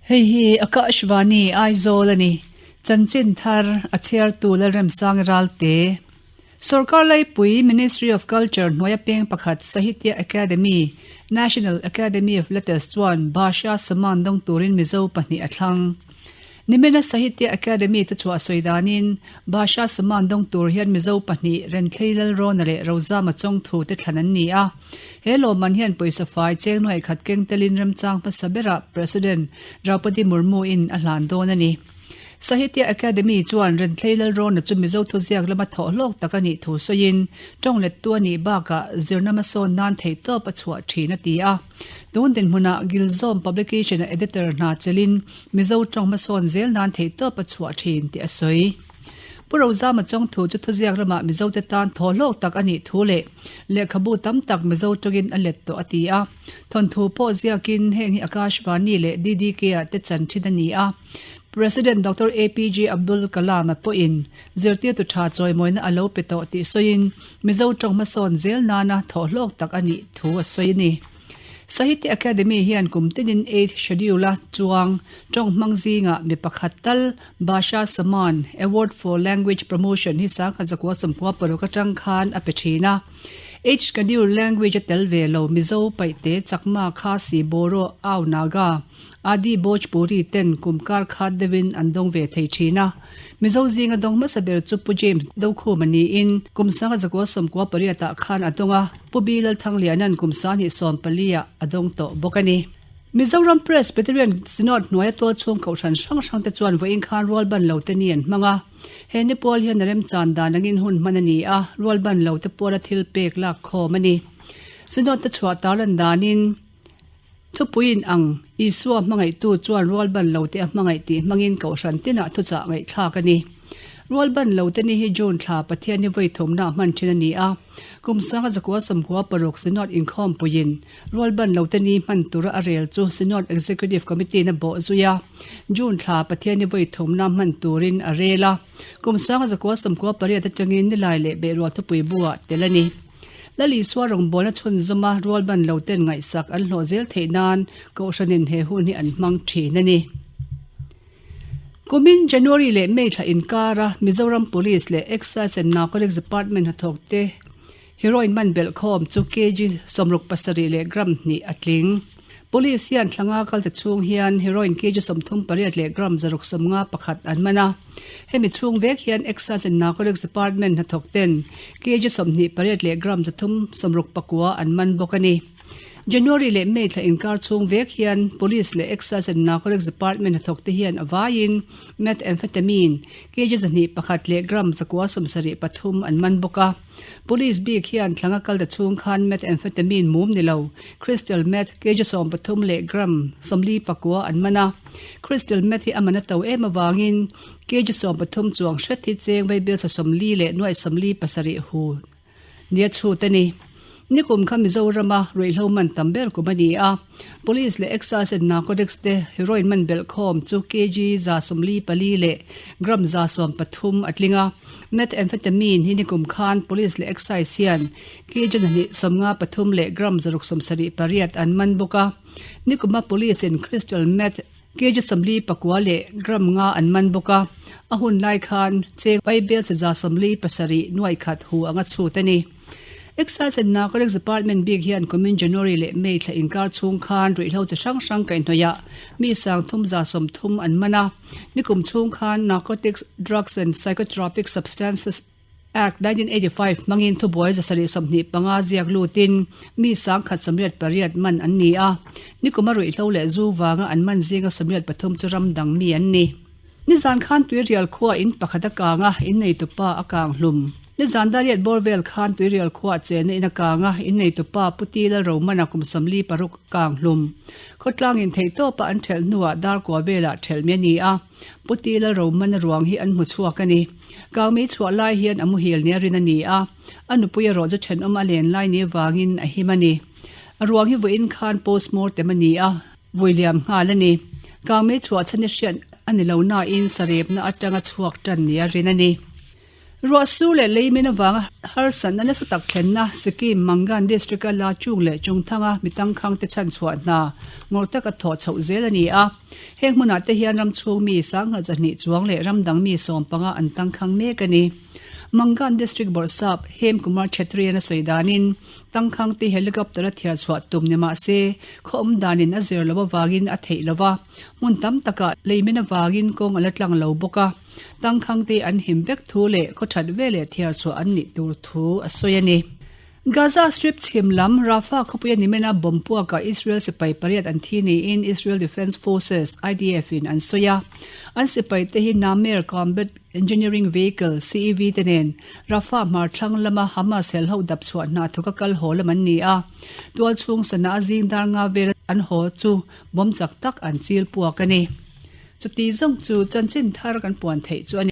Hei hi Akashvani Aizawl a ni. Chanchin thar a chhiartu Lalremsang Ralte. Sorkar laipui Ministry of Culture hnuaia peng pakhat Sahitya Academy, National Academy of Letters chuan Bhasha Samman dawng turin Mizo pahnih a thlang. Nimina Sahitya Academy te chhuah sawi danin Bhasha Samman dawng tur hian Mizo pahnih Renthlei Lalrawna leh Rozama Chawngthu te thlan an ni a. He lawmman hian pawisa fai cheng nuaih khat keng telin remchang hmasa berah President Draupadi Murmu in a hlan dawn a ni. Sahitya Academy chuan Renthlei Lalrawna chu Mizo thuziak lama thawh hlawk tak a nih thu sawiin tawng lettu a nih bakah zirna hmasawn nan theihtawp a chhuah thin a ti a. Tun dinhmunah Gilzawm Publication-a editor hna chelin Mizo tawng hmasawn zel nan theihtawp a chhuah thin tih a sawi. Pu Rozama Chawngthu chu thuziak ramah Mizote tan thaw hlawk tak a nih thu leh lehkhabu tam tak Mizo tawngin a let tawh a ti a. Thawnthu pawh ziakin heng hi Akashvani leh DDK-ah te chan thin a ni a. President Doctor APJ Abdul Kalam-a pawhin zirtirtu tha chawimawina a lo pe tawh tih sawiin Mizo tawng hmasawn zel nana thaw hlawk tak a nih thu a sawi a ni. Sahitya Academy hian kum tinin Eighth Schedule-a chuang tawng hmang zingah mi pakhat tal Bhasha Samman, Award for Language Promotion hi 1996 atang khan a pe thin a. Eighth Schedule language a tel ve lo Mizo, Paihte, Chakma, Khasi, Boro, Ao, Naga, Adi Bhojpuri ten kum kar khat deuhin an dawng ve thei thin a. Mizo zinga dawng hmasa ber chu Pu James Dokhuma niin kum 1998 ah khan a dawng a, Pu B Lalthangliana'n kum 2014 ah a dawng tawh bawk a ni. Mizoram Presbyterian Synod hnuaia tualchhung kohhran hrang hrang te chuan vawiin khan rualban lo te ni an hmang a. He ni pual hian a remchan dan angin hun hman a ni a, rualban lo te puala thil pek lak khawm a ni. Synod te chhuah tarlan danin Thupuiin ang, Isua hmangaihtu chuan rualban lo te a hmangaih tih hmangin kohhran tinah thuchah ngaihthlak a ni. Rualban lo te ni hi June thla Pathian ni vawi thumna hman thin a ni a. Kum sanga zakua sawmkua paruk Synod inkhawmpuiin Rualban lo te ni hman tura a rel chu Synod Executive Committee in a bawh zui a, June thla Pathian ni vawi thumna hman turin a rel a. Kum sanga zakua sawmkua pariat atangin nilai leh behrual thupui buah tel a ni. Lal Isua rawngbawlna chhunzawma rualban lo ten ngaihsak an hlawh zel theih nan Kohhranin he hun hi an hmang thin a ni. Kumin January leh May thla inkara Mizoram Police leh Excise and Narcotics Department hnathawkte Heroin man belh khawm chu kg 67 leh gram hnih a tling. Police hian thla nga kalte chhung hian heroin kg 38 leh gram 651 an man a. Hemi chhung vek hian Excise and Narcotics Department hnathawk ten kg 28 leh gram 369 an man bawk a ni. January leh May thla inkar chhung vek hian Police leh Excise and Narcotics Department hnathawk te hian a vaiin Methamphetamine kg 101 leh gram 973 an man bawk a. Police bik hian thlanga kal ta chhung khan methamphetamine mum ni lo, crystal meth kg 13 leh gram 49 an man a. Crystal meth hi a man a to em avangin kg 13 chuang hret hi cheng vaibel sa 40 leh nuai 47 hu nia chhut a ni. Nikum kha Mizorama ruihhlo man tam ber kum a ni a, Police leh Excise and Narcotics te heroin man belh khawm chu kg 144 leh gram 113 a tling a. Methamphetamine hi nikum khan Police leh Excise hian kg 253 leh gram 678 an man bawk a. Nikuma Police in crystal meth kg 49 leh gram nga an man bawk a, a hun lai khan cheng vaibel chi 47 nuai khat hu anga chhut a ni. Excise and Narcotics Department bik hian kumin January leh May thla inkar chhung khan ruihhlo chi hrang hrang kaihhnawihah mi 330 an man a. Nikum chhung khan Narcotics Drugs and Psychotropic Substances Act 1985 hmangin thubuai 725 ziak lutin mi 188 man an ni a. Nikuma ruihhlo leh zu vanga an man zinga 73 chu ram dang mi an ni. Nizan khan Tuirial khua in pakhat a kang a, inneitupa a kang hlum. Nizan Dariat bawr vel khan Tuirial khua chenna in a kang a, inneitupa Pu Ti Lalromana kum 46 kang hlum. Khawtlangin theihtawpa an thelh hnuah Darkua velah thelh mi a ni a, Pu Ti Lalromana ruang hi an hmu chhuak a ni. Kangmei chhuah lai hian a muhil nia rin a ni a, a nupui erawh chu thenawm a len lai ni vangin a him a ni. A ruang hi vawiin khan postmortem a ni a, vui liam nghal a ni. Kangmei chhuah chhan i hriat a ni lo nain sarepna atanga chhuak tan nia rin a ni. Ruah sur leh leimin avanga harsatna nasa tak thlenna Sikkim Mangan District-a Lachung leh Chungthanga mi tangkhangte chhanchhuah hna ngawrh taka thawh chhoh zel a ni a. Heng hmunah te hian ram chhung mi sangha zahnih chuang leh ram dang mi sawmpanga an tangkhang mek a ni. Mangan District Bawrhsap Hem Kumar Chhetri-an a sawi danin tangkhang te helicopter a thiar chhuah tum ni mah se khaw awm danin a zir loh avangin a theih lo va, hmun tam takah leimin avangin kawng a la tlang lo bawk a. Tangkhang te an him vek thu leh khaw that veleh thiar chhuah an nih tur thu a sawi a ni. Gaza Strip chhim lam Rafah khawpuia nimena bomb puakah Israel sipai pariat an thi niin Israel Defense Forces, IDF, in an sawi a. An sipai te hi Namer Combat Engineering Vehicle, CEV, te nen Rafah hmar thlang lama Hamas helho dap chhuah hna thawka kal haw lam an ni a. Tual chhung sana a zing dar nga vel an haw chu bomb chak tak an chil puak a ni. Chuti zawng chu chanchin thar kan puan theih chu a ni.